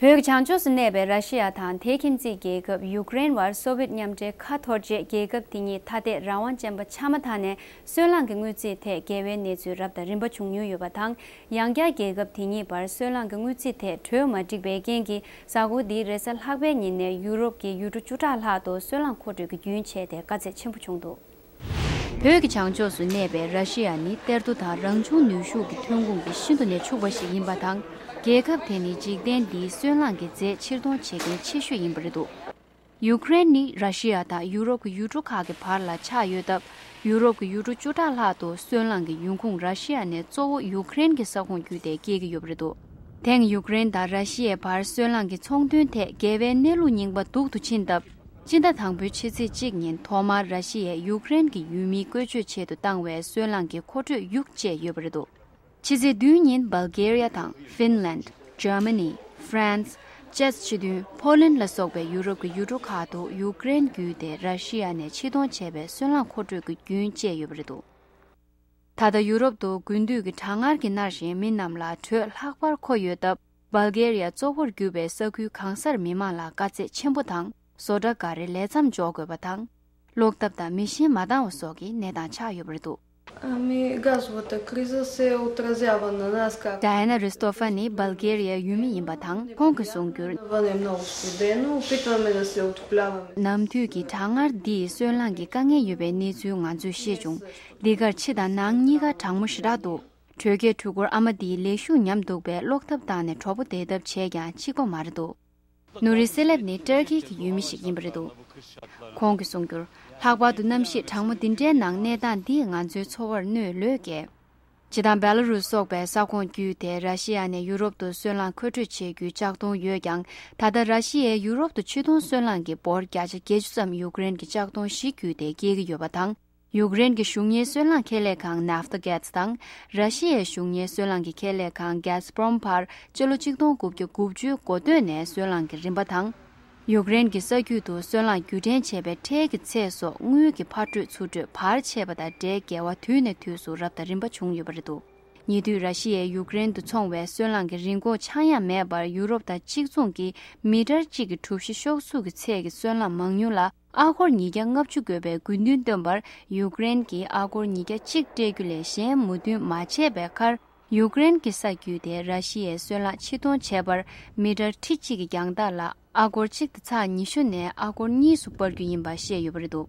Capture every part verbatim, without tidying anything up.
བོད་ཀྱི་བྱང་ཕྱོགས་སུ་གནས་པའི་ར་ཤི་ཡ་དང་དེའི་ཁྱིམ་མཚེས་རྒྱལ་ཁབ་ཡུཀ་རེན་བར་སོ་བེད་མཉམ་འབྲེལ་ཁ་འཐོར་རྗེས། རྒྱལ་ཁབ་དེ་གཉིས་ཐ་དད་རང་དབང་ཅན་པ་ཆགས་མ་ཐག་ནས། སོལ་རླངས་ཀྱི་དངུལ་རྩིས་ཐད་འགལ་བའི་གནས་ཚུལ་རབ་དང་རིམ་པ་བྱུང་མྱོང་ཡོད་པ་དང་། ཡང་བསྐྱར་རྒྱལ་ཁབ་དེ་གཉིས་བར་སོལ་རླངས་ཀྱི་དངུལ་རྩིས་ཐད་གྲོས་མ་འགྲིག་པའི་རྐྱེན་གྱིས། གཟའ་འཁོར་འདིའི་རེས་གཟའ་ལྷག་པའི་ཉིན་ནས་ཡུ་རོབ་ཀྱི་ཡུལ་གྲུ་བཅུ་ཕྲག་ལྷག་ཏུ་སོལ་རླངས་མཁོ་སྤྲོད་ཀྱི་རྒྱུན་ཆད་དེ་དཀའ་ཚེགས་ཆེན་པོ་བྱུང་འདུག་བོད་ཀྱི་བྱང་ཕྱོགས་སུ་གནས་པའི་ར་ཤི་ཡ་ནི་གཏེར་རྡོ་དང་རང་བྱུང་ནུས་ཤུགས་ཀྱི་ཐོན་ཁུངས་ཀྱི་ཤིན་ཏུ་ནས་ཕྱུག་པ་ཞིག་ཡིན་པ་དང་། རྒྱལ་ཁབ་དེ་ནི་འཇིག་རྟེན་འདིའི་སོལ་རླངས་ཀྱི་རྫས་ཕྱིར་གཏོང་བྱེད་མཁན་ཆེ་ཤོས་ཡིན་པ་རེད་འདུག་ཡུཀ་རེན་ནི་ར་ཤི་ཡ་དང་ཡུ་རོབ་ཀྱི་ཡུལ་གྲུ་ཁག་གི་བར་ལ་ཆགས་ཡོད་སྟབས། ཡུ་རོབ་ཀྱི་ཡུལ་གྲུ་བཅུ་ཕྲག་ལྷག་ཏུ་སོལ་རླངས་ཀྱི་ཡོང་ཁུངས་ར་ཤི་ཡ་ནས་གཙོ་བོ་ཡུཀ་རེན་གྱི་ས་ཁོངས་བརྒྱུད་དེ་སྐྱེལ་གྱི་ཡོད་པ་རེད་འདུག་དེང་ཡུཀ་རེན་དང་ར་ཤི་ཡའི་བར་སོལ་རླངས་ཀྱི་ཚོང་དོན་ཐད་འགལ་བའི་གནས་ལུགས་རྙིང་པ་སྡུག་ཏུ་ཕྱིན་སྟབས། སྤྱི་ཟླ་དང་པོའི་ཕྱི་ཚེས་གཅིག་ཉིན་ཐོག་མར་ར་ཤི་ཡས་ཡུཀ་རེན་གྱི་ཡུལ་མིའི་བཀོལ་སྤྱོད་ཆེད་དུ་བཏང་བའི་སོལ་རླངས་ཀྱི་མཁོ་སྤྲོད་ཡུག་བཅད་ཡོད་པ་རེད་འདུག་ཕྱི་ཚེས་བདུན་ཉིན་བལ་གྷེ་རི་ཡ་དང་ཧྥིན་ལན། འཇར་མ་ནི། ཧྥ་རན་སི། ཅེཀ་སྤྱི་མཐུན། ཕོ་ལན་ལ་སོགས་པའི་ཡུ་རོབ་ཀྱི་ཡུལ་གྲུ་ཁག་ཏུ་ཡུཀ་རེན་བརྒྱུད་དེ་ར་ཤི་ཡ་ནས་ཕྱིར་གཏོང་བྱས་པའི་སོལ་རླངས་མཁོ་སྤྲོད་ཀྱི་རྒྱུན་བཅད་ཡོད་པ་རེད་འདུག་ད་ལྟ་ཡུ་རོབ་ཏུ་དགུན་དུས་ཀྱི་གྲང་ངར་གྱིས་མནར་བཞིན་མི་རྣམས་ལ་དྲོད་ལྷག་པར་མཁོ་ཡོད་སྟབས། བལ་གྷེ་རི་ཡ་གཙོ་བོར་གྱུར་པའི་ས་ཁུལ་གང་སར་མི་མང་ལ་དཀའ་ཚེགས་ཆེན་པོ་དང་། བཟོ་གྲྭ་འགའ་རེ་ལས་མཚམས་འཇོག་དགོས་པ་དང་། གློག་ཐབས་དང་མེ་ཤིང་མ་འདང་བ་སོགས་ཀྱི་གནས་སྟངས་ཆགས་ཡོད་པ་རེད་འདུག Ами газовата криза се отразява на нас как Diana Ristofani བལ་གྷེ་རི་ཡའི་ཡུལ་མི་ཡིན་པ་དང་། ཁོང་གིས་གསུངས་རྒྱུར། Навалим на устудену, упитываемся, утепляваемся. ནམ་དུས་ཀྱི་གྲང་ངར་འདིས་སོལ་རླངས་ཀྱི་དཀའ་ངལ་ཡོད་པའི་གནས་ཚུལ་ང་ཚོས་ཤེས་བྱུང་། འདི་གར་ཕྱི་དང་ནང་གཉིས་ཀ་གྲང་མོ་ཞེ་དྲག་འདུག་དྲོད་སྐྱེད་འཕྲུལ་འཁོར་ཨ་མ་འདིས་ལས་ཞུགས་ཉམས་སྡུག་པས་གློག་ཐབས་བཏང་ནས་གྲོགས་པོ་བདེ་ཐབས་བྱས་ཀྱང་འཕྱིགས་པ་མ་རེད་འདུག་ནུ་རི་སེ་ལེབ་ནི་ཏུར་ཀི་གི་ཡུལ་མི་ཞིག་ཡིན་པ་རེད་འདུག་ཁོང་གིས་གསུངས་རྒྱུར། ལྷག་པར་དུ་གནམ་གཤིས་གྲང་མོ་འདི་འདྲའི་ནང་གནས་སྟངས་འདིས་ང་ཚོའི་འཚོ་བར་གནོད་ལོས་བསྐྱལ། སྤྱིར་བཏང་བེ་ལ་རུས་སོགས་པའི་ས་ཁོངས་བརྒྱུད་དེ་ར་ཤི་ཡ་ནས་ཡུ་རོབ་ཏུ་སོལ་རླངས་མཁོ་སྤྲོད་བྱེད་རྒྱུའི་ལྕགས་མཐོང་ཡོད་ཀྱང་། ད་ལྟ་ར་ཤི་ཡས་ཡུ་རོབ་ཏུ་ཕྱིར་གཏོང་སོལ་རླངས་ཀྱི་འབོར་བརྒྱ་ཆ་བརྒྱད་ཅུ་ཙམ་ཡུཀ་རེན་གྱི་ལྕགས་མཐོང་བཞི་བརྒྱུད་དེ་སྐྱེལ་གྱི་ཡོད་པ་དང་། ཡུཀ་རེན་གྱི་གཞུང་གཉེར་སོལ་རླངས་ཁེ་ལས་ཁང་ནབ་ཐ་གྷེ་ཛ་དང་། ར་ཤི་ཡའི་གཞུང་གཉེར་སོལ་རླངས་ཀྱི་ཁེ་ལས་ཁང་གྷ་སི་པྲོམ་བར་སྤྱི་ལོ་ཆིག་སྟོང་དགུ་བརྒྱ་དགུ་བཅུའི་འགོ་སྟོད་ནས་སོལ་རླངས་ཀྱི་རིན་པ་དང་། ཡུཀ་རེན་གྱི་ས་རྒྱུད་དུ་སོལ་རླངས་རྒྱུ་འདྲེན་བྱས་པའི་ཁྲལ་གྱི་ཚད་སོགས་དངུལ་གྱི་ཕར་སྤྲོད་ཚུར་སྤྲོད་བར་ཆད་པ་དང་འབྲེལ་འགལ་བ་དུས་ནས་དུས་སུ་རབ་དང་རིམ་པ་བྱུང་ཡོད་པ་རེད་འདུག་ཉེ་དུས་ར་ཤི་ཡས་ཡུཀ་རེན་དུ་འཚོང་བའི་སོལ་རླངས་ཀྱི་རིན་གོང་ཆག་ཡང་མེད་པར་ཡུ་རོབ་དང་གཅིག་མཚུངས་ཀྱི་མི་ཊར་གཅིག་གི་གྲུ་བཞི་ཤོག་ཚུགས་ཀྱི་ཚད་ཀྱི་སོལ་རླངས་མང་ཉུང་ལ། ཨ་སྒོར་ཉིས་བརྒྱ་ལྔ་བཅུ་དགོས་པའི་དགོས་འདུན་བཏོན་པར། ཡུཀ་རེན་གྱིས་ཨ་སྒོར་ཉིས་བརྒྱ་གཅིག་སྤྲད་རྒྱུ་ལས་གཞན་མོས་མཐུན་མ་བྱས་པའི་ཁར། ཡུཀ་རེན་གྱི་ས་བརྒྱུད་དེ་ར་ཤི་ཡའི་སོལ་རླངས་ཕྱིར་གཏོང་བྱས་པར། མི་ཊར་ཁྲི་གཅིག་གི་རྒྱང་ཐག་ལ་ཨ་སྒོར་གཅིག་དང་ཚེག་ཉི་ཤུ་ནས་ཨ་སྒོར་གཉིས་སུ་སྤར་རྒྱུ་ཡིན་པ་བཤད་ཡོད་པ་རེད་འདུག་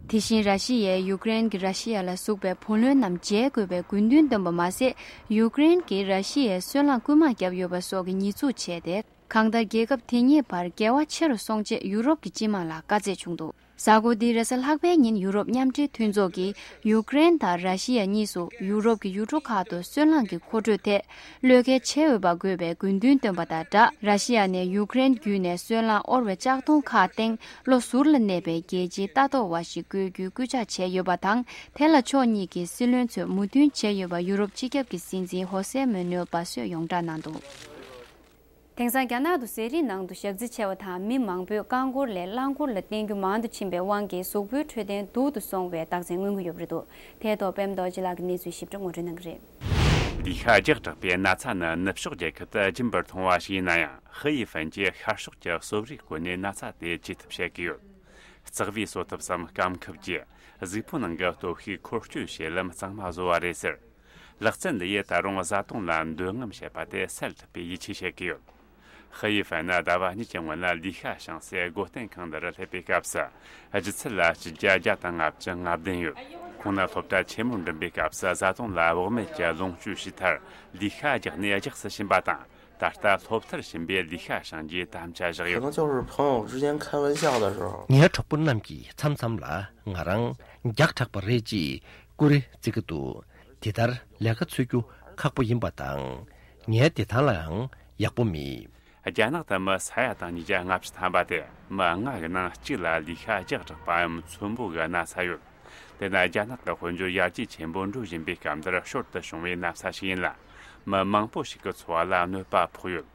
དེ་བཞིན་ར་ཤི་ཡས་ཡུཀ་རེན་གྱིས་ར་ཤི་ཡ་ལ་ཟུག་པའི་བུ་ལོན་རྣམས་འཇལ་དགོས་པའི་དགོས་འདུན་བཏོན་པ་མ་ཟད། ཡུཀ་རེན་གྱིས་ར་ཤི་ཡའི་སོལ་རླངས་རྐུན་མ་བརྒྱབ་ཡོད་པ་སོགས་ཀྱི་ཉེས་འཛུགས་བྱས་ཏེ། གང་ལྟར། རྒྱལ་ཁབ་དེ་གཉིས་བར་འགལ་བ་ཆེ་རུ་སོང་རྗེས་ཡུ་རོབ་ཀྱི་སྤྱི་དམངས་ལ་དཀའ་ཚེགས་བྱུང་འདུག་གཟའ་འཁོར་འདིའི་རེས་གཟའ་ལྷག་པའི་ཉིན་ཡུ་རོབ་མཉམ་འབྲེལ་མཐུན་ཚོགས་ཀྱིས་ཡུཀ་རེན་དང་ར་ཤི་ཡ་གཉིས་སུ་ཡུ་རོབ་ཀྱི་ཡུལ་གྲུ་ཁག་ཏུ་སོལ་རླངས་ཀྱི་མཁོ་སྤྲོད་ཐད་བློས་འགེལ་བྱས་འོས་པ་དགོས་པའི་དགོས་འདུན་བཏོན་པ་དང་སྦྲགས། ར་ཤི་ཡ་ནས་ཡུཀ་རེན་བརྒྱུད་ནས་སོལ་རླངས་དབོར་བའི་ལྕགས་མཐོང་ཁག་སྟེང་ལོ་ཟུར་ལ་གནས་པའི་རྒྱལ་སྤྱིའི་ལྟ་རྟོག་པ་ཞིག་བསྐོ་རྒྱུའི་སྐུལ་ལྕག་བྱས་ཡོད་པ་དང་། དེ་ལ་ཕྱོགས་གཉིས་ཀྱི་སྲིད་བློན་ཚོས་མོས་མཐུན་བྱས་ཡོད་པ་ཡུ་རོབ་སྤྱི་ཁྱབ་ཀྱི་སྲིད་འཛིན་ཧོ་སེ་མོ་ནུ་ཨེལ་བཱ་སོས་ཡོངས་གྲགས་གནང་འདུག་དེང་སང་རྒྱ་ནག་ཏུ་ཟས་རིགས་ནང་དུ་ཞག་རྩི་ཆེ་བ་དང་མི་མང་པོས་རྐང་འཁོར་ལས་རླངས་འཁོར་ལ་བརྟེན་རྒྱུ་མང་དུ་ཕྱིན་པའི་དབང་གིས་གཟུགས་པོའི་འཕྲོད་བསྟེན་སྡུག་ཏུ་སོང་བའི་རྟགས་མཚན་མངོན་གྱི་ཡོད་པ་རེད་འདུག་དེའི་ཐོག་པད་མ་རྡོ་རྗེ་ལགས་ཀྱིས་གནས་ཚུལ་ཞིབ་ཕྲ་ངོ་སྤྲོད་གནང་གི་རེད། ལུས་ཤ་རྒྱགས་དྲགས་པའི་ན་ཚ་ནི་ནུབ་ཕྱོགས་རྒྱལ་ཁབ་ཏུ་རྒྱུན་པར་མཐོང་བ་ཞིག་ཡིན་ན་ཡང་། ཧི་ཡི་ཧྥན་གྱིས་ཤར་ཕྱོགས་ཀྱི་གསོ་བ་རིག་བཀོལ་ནས་ན་ཚ་དེ་ཇུས་ཐབས་བྱེད་ཀྱི་ཡོད། རྩག་པའི་གསོ་ཐབས་སམ་སྐམ་ཁབ་ཀྱིས་གཟུགས་པོའི་ནང་གི་སྟོབས་ཤུགས་འཁོར་སྐྱོད་བྱེད་ལམ་གཙང་མ་བཟོ་བ་རེད་ཟེར། ལག་རྩལ་འདི་ཡིས་ད་རུང་བཟའ་བཏུང་ལ་འདོད་རྔམ་བྱེད་པ་དེ་སེལ་ཐུབ་པའི་ཡིད་ཆེས་བྱེད་ཀྱི་ཡོད། ཧི་ཡི་ཧྥན་ནི་ཟླ་བ་གཉིས་ཀྱི་སྔོན་ལ་ལུས་ཤ་བྱང་སའི་སྒོ་བསྟེན་ཁང་འདིར་སླེབས་པའི་སྐབས་སུ། ལྗིད་ཚད་ལ་སྤྱི་རྒྱ་བརྒྱ་དང་ལྔ་བཅུ་ང་བདུན་ཡོད། ཁོང་ནི་སློབ་གྲྭ་ཆེན་མོར་འགྲིམ་པའི་སྐབས་སུ་བཟའ་བཏུང་ལ་བག་མེད་ཀྱི་ལོངས་སྤྱོད་བྱས་མཐར། ལུས་ཤ་རྒྱགས་ནས་རྒྱགས་སུ་ཕྱིན་པ་དང་། ད་ལྟ་སློབ་མཐར་ཕྱིན་པའི་ལུས་ཤ་བྱང་རྒྱུའི་དམ་བཅའ་བཞག་ཡོད། 可能就是朋友之间开玩笑的时候。 ངའི་གྲོགས་པོ་རྣམས་ཀྱིས་མཚམས་མཚམས་ལ་ང་རང་རྒྱགས་དྲགས་པ་རེད་ཅེས་ཀུ་རེ་བརྩི་གི་འདུག་དེ་ལྟར་ལས་ཀ་འཚོལ་རྒྱུ་ཁག་པོ་ཡིན་པ་དང་། ངའི་བདེ་ཐང་ལའང་ཡག་པོ་མེད། རྒྱ་ནག་ཏུ་མི་ས་ཡ་དང་ཉིས་བརྒྱ་ལྔ་བཅུ་ཐམ་པ་སྟེ། མི་ལྔ་གི་ནང་གཅིག་ལ་ལུས་ཤ་རྒྱགས་དྲགས་པའམ་ཚོན་པོ་གི་ན་ཚ་ཡོད། དེ་ནི་རྒྱ་ནག་གི་དཔལ་འབྱོར་ཡར་རྒྱས་ཆེན་པོ་འགྲོ་བཞིན་པའི་སྐབས་འདིར་ཞོར་དུ་བྱུང་བའི་ན་ཚ་ཞིག་ཡིན་ལ། མི་མང་པོ་ཞིག་གི་འཚོ་བ་ལ་གནོད་པ་ཕོག་ཡོད།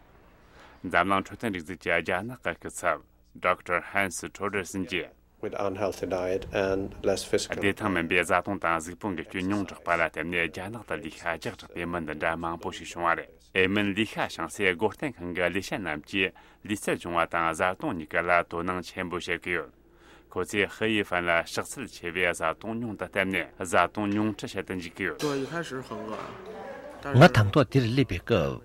འཛམ་གླིང་འཕྲོད་བསྟེན་རིག་རྩལ་གྱི་རྒྱ་ནག་གི་སྐུ་ཚབ་ཌོག་ཊར་ཧན་སི་ཁྲོ་ཌར་སན་གྱིས། With unhealthy diet and less physical བདེ་ཐང་མིན་པའི་བཟའ་བཏུང་དང་གཟུགས་པོ་འགུལ་སྐྱོད་ཉུང་དྲགས་པ་ལ་བརྟེན་ནས། རྒྱ་ནག་ཏུ་ལུས་ཤ་རྒྱགས་དྲགས་པའི་མི་འདི་འདྲ་མང་པོ་ཞིག་བྱུང་བ་རེད། ཨེ་མིན་ལི་ཤ་ཤང་སའི་སྒོ་བསྟེན་ཁང་གི་ལི་ཤན་རྣམས་ཀྱིས་ལུས་རྩལ་སྦྱོང་བ་དང་བཟའ་བཏུང་གཉིས་ཀ་ལ་དོ་སྣང་ཆེན་པོ་བྱེད་ཀྱི་ཡོད། ཁོ་ཚོས་ཧི་ཡི་ཧྥན་ལ་ཕྱག་འཚལ་ཆེ་བའི་བཟའ་བཏུང་ཉུང་དུ་བསྟེན་ནས་བཟའ་བཏུང་ཉུང་འཕྲི་བྱེད་དུ་འཇུག་གི་ཡོད། 对，一开始很饿，但是 ང་དང་ཐོག་འདིར་སླེབས་པའི་སྐབས་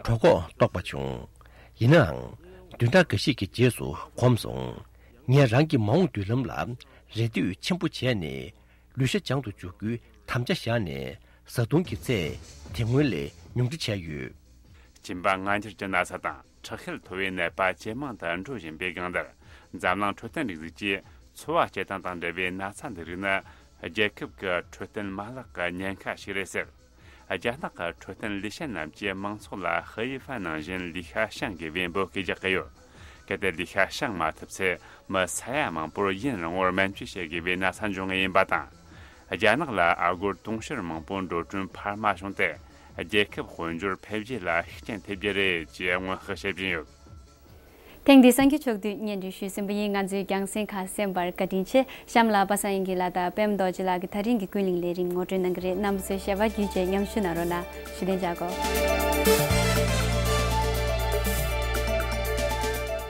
གྲོད་ཁོག་ལྟོགས་པ་བྱུང་། ཡིན་ནའང་བདུན་ཕྲག་འགའ་ཞིག་གི་རྗེས་སུ་གོམས་སོང་། ངས་རང་གི་མ་འོངས་མདུན་ལམ་ལ་རེ་ལྟོས་ཆེན་པོ་བྱས་ནས། ལུས་ཤ་སྦྱང་དུ་འཇུག་རྒྱུའི་དམ་བཅའ་བཞག་ནས། བཟའ་བཏུང་གི་ཚད་དེ་སྔོན་ལས་ཉུང་འཕྲི་བྱས་ཡོད། སྦྱིན་པ་ང་འགྱུར་གྱི་ན་ཚ་དང་ཁྲག་ཤེད་མཐོ་བའི་ནད་པ་ཇེ་མང་དུ་འགྲོ་བཞིན་པའི་སྒང་དེར། འཛམ་གླིང་འཕྲོད་བསྟེན་སྒྲིག་འཛུགས་ཀྱིས་འཚོ་བ་སྐྱེལ་སྟངས་དང་འབྲེལ་བའི་ན་ཚ་འདི་རིགས་ནི་རྒྱལ་ཁབ་ཀྱི་འཕྲོད་བསྟེན་མ་ལག་གི་ཉེན་ཁ་ཞིག་རེད་ཟེར། རྒྱ་ནག་གི་འཕྲོད་བསྟེན་ལས་བྱེད་རྣམས་ཀྱིས་མང་ཚོགས་ལ་ཧི་ཡི་ཧྥན་ནང་བཞིན་ལུས་ཤ་བཤང་དགོས་པའི་འབོད་སྐུལ་རྒྱག་གི་ཡོད། གལ་ཏེ་ལུས་ཤ་བཤང་མ་ཐུབ་ཚེ། མི་ས་ཡ་མང་པོར་ཡུན་རིང་བོར་སྨན་བཅོས་བྱེད་དགོས་པའི་ན་ཚ་འབྱུང་ངེས་ཡིན་པ་དང་། རྒྱ་ནག་ལ་ཨ་སྒོར་དུང་ཕྱུར་མང་པོ་འགྲོ་གྲོན་འཕར་མ་བྱུང་སྟེ། རྒྱལ་ཁབ་དཔལ་འབྱོར་འཕེལ་རྒྱས་ལ་ཤུགས་རྐྱེན་ཐེབས་རྒྱུ་རེད་ཅེས་སྔོན་དཔག་བྱེད་བཞིན་ཡོད། ཐེངས་འདིའི་གསར་འགྱུར་ཕྱོགས་བསྡུས་སྙན་སྒྲོན་ཞུས་ཟིན་པ་ཡིན། ང་ཚོའི་རྒྱང་སྲིང་ཁག་གསན་པར་བཀའ་དྲིན་ཆེ། གཤམ་ལ་པ་སངས་དབྱངས་སྐྱིད་ལགས་དང་པད་མ་རྡོ་རྗེ་ལགས་ཀྱིས་ད་རིང་གི་ཀུན་གླེང་ལས་རིམ་ངོ་སྤྲོད་གནང་གི་རེད། རྣམ་པ་ཚོས་ཞལ་པར་བརྒྱུད་བྱས་མཉམ་ཞུགས་གནང་རོགས་གནང་། ཞུ་ལན་བྱ་དགོས།